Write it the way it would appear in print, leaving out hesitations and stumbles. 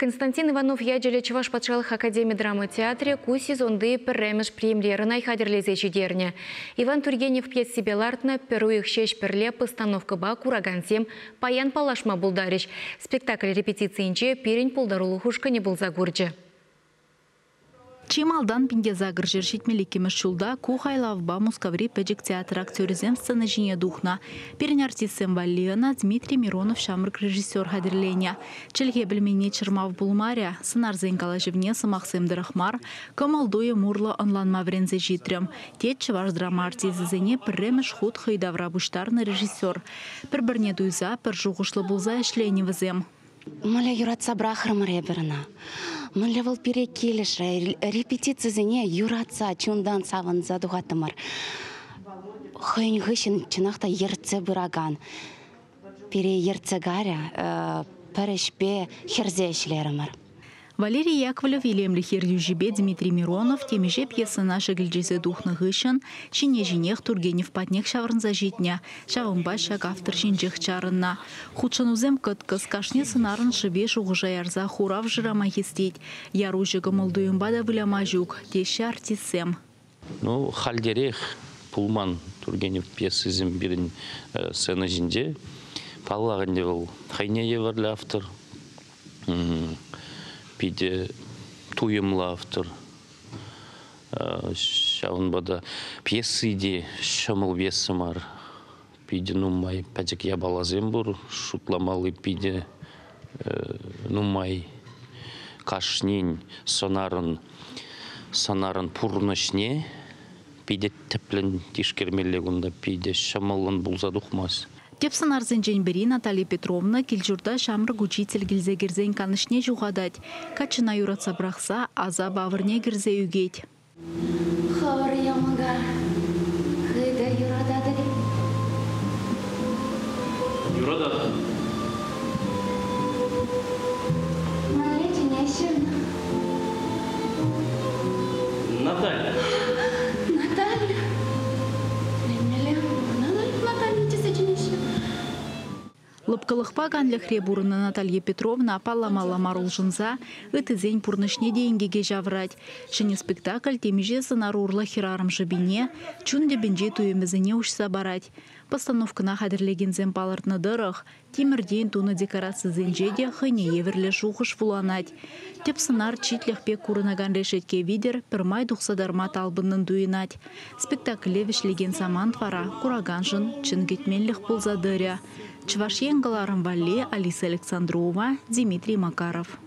Константин Иванов ячӗллӗ Чӑваш патшалӑх академи драма театрӗ ку сезонти пӗрремӗш премьерӑна хатӗрлесе ҫитернӗ. Иван Тургенев пьесипе лартнӑ «Пӗр уйӑх ҫеҫ пӗрле» постановкӑпа куракансем паян паллашма пултарӗҫ. Спектакль репетицийӗнче пирӗн пултарулӑх ушкӑнӗ пулса курчӗ. Чи малтан 1872 ҫулта ку хайлавпа Мускаври пӗчӗк театр актерӗсем сцена ҫине тухнӑ. Пирӗн артистсем валли ӑна Дмитрий Миронов ҫамрӑк режиссер хатӗрленӗ. Чӗлхе пӗлменни чӑрмав пулмарӗ. Сӑнарсен калаҫӑвне сӑмахсем тӑрӑх мар, кӑмӑл-туйӑм урлӑ ӑнланма вӗренсе ҫитрӗм, тет чӑваш драма артисчӗсене пӗрремӗш хут хӑй тавра пуҫтарнӑ режиссер. Пӗр-пӗрне туйса, пӗр шухӑшлӑ пулса ӗҫленӗ вӗсем. Мӗнле юратса пӑрахрӑмӑр эпир ӑна. Мӗнле вӑл пире килӗшрӗ. Репетицисене юратса, чунтан савӑнса тухаттӑмӑр. Хӑйӗн хыҫҫӑн чӑнах та ертсе пыракан пире ертсе карӗ, пӗр ӗҫпе хӗрсе ӗҫлерӗмӗр. Валерий Яковлев илемлӗх ертӳҫипе Дмитрий Миронов темиҫе пьесӑна шӗкӗлчесе тухнӑ хыҫҫӑн ҫине-ҫинех Тургенев патнех ҫаврӑнса ҫитнӗ. Ҫавӑнпа ҫак автор ҫинчех чарӑннӑ. Хутшӑнусем кӑткӑс, кашни сӑнарӑн шӑпи шухӑша ярса хурав шырама хистет. Яр-уҫӑ кӑмӑл-туйӑмпа та выляма ҫук, теҫҫӗ артистсем. Ну, хальтерех пулман Тургенев пьесисем пирӗн сцена ҫинче. Паллах ӗнтӗ вӑл хӑйне евӗрлӗ автор. Питӗ туйӑмлӑ автор. Ҫавӑнпа та пьеси те ҫӑмӑл пьеса мар. Питӗ нумай пӗчӗк япаласем пур, шутламалли питӗ нумай. Кашнин сӑнарӑн, сӑнарӑн пурнӑҫне питӗ тӗплӗн тишкермелле кунта, питӗ ҫӑмӑллӑн пулса тухмасть. Тӗп сӑнарсенчен пӗри Наталья Петровна кил-ҫурта ҫамрӑк учитель килсе кӗрсен канӑҫне ҫухатать. Каччӑна юратса пӑрахса асап авӑрне кӗрсе ӳкет. Хӑвӑр йӑмӑка хытӑ юрататӑр-и? Юрататӑп. Мӗнле чӗнеҫҫӗ ӑна? Наталья. Наталья? Тӗлӗнмелле. Мана Наталья тесе чӗнеҫҫӗ. Лӑпкӑлӑхпа канлӗхре пурӑннӑ Наталья Петровна палламалла мар улшӑнса ыттисен пурнӑҫне те инкеке ҫавӑрать. Ҫӗнӗ спектакль темиҫе сӑнар урлӑ хӗрарӑм шӑпине, чун тӗпӗнчи туйӑмӗсене уҫса парать. Постановкӑна хатӗрлекенсем палӑртнӑ тӑрӑх, тимӗртен тунӑ декорацисенче те хӑйне евӗрлӗ шухӑш вуланать. Тӗп сӑнар читлӗх пек курӑнакан решетке витӗр пӗрмай тухса тарма талпӑннӑн туйӑнать. Спектакле вӗҫлекен самант вара кураканшӑн чӑн кӗтменлӗх пулса тӑрӗ. Чӑваш Ен кӑларӑм валли Алиса Александрова, Дмитрий Макаров.